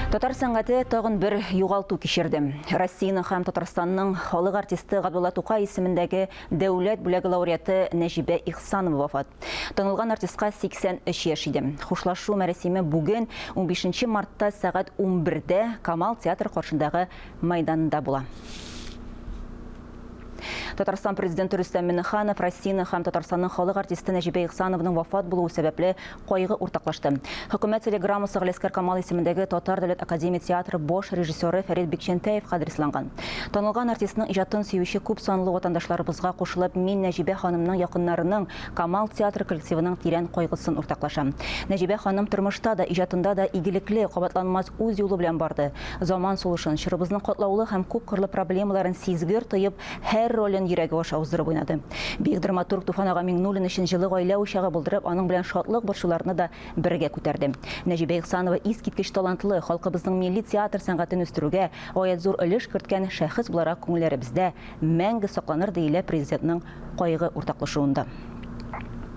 Татар сәнгате тагын бер югалту кичерде. Россиянең һәм Татарстанның халык артисты Габдулла Тукай исемендәге дәүләт бүләге лауреаты Нәҗибә Ихсанова вафат. Танылган артистка 83 яшь иде. Хушлашу мәрасиме бүген, 15 мартта сәгать 11дә Камал театры каршындагы мәйданда була. Татарстан Президенты Рөстәм Миңнеханов Россиянең һәм Татарстанның халык артисты Нәҗибә Ихсанованың вафат булуы сәбәпле кайгы уртаклашты. Хөкүмәт телеграммасы Галиәсгар Камал исемендәге Татар дәүләт академия театры баш режиссеры Фәрит Бикчәнтәевка адресланган. Танылган артистның иҗатын сөюче күп санлы ватандашларыбызга кушылып, мин Нәҗибә ханымның якыннарының, Камал театры коллективының тирән кайгысын уртаклашам. Нәҗибә ханым тормышта да, иҗатында да игелекле, кабатланмас үз юлы белән барды. Заман сулышын, чорыбызның катлаулы һәм күпкырлы проблемаларын сизгер тоеп, һәр ролен йөрәге аша уздырып уйнады. Бөек драматург Туфан ага Миңнуллин өчен җылы гаилә учагы булдырып, аның белән шатлык-борчуларны да бергә күтәрде. Нәҗибә Ихсанова искиткеч талантлы, халкыбызның милли театр сәнгатен үстерүгә гаять зур өлеш керткән шәхес буларак күңелләребездә мәңге сакланыр, диелә Президентның кайгы уртаклашуында.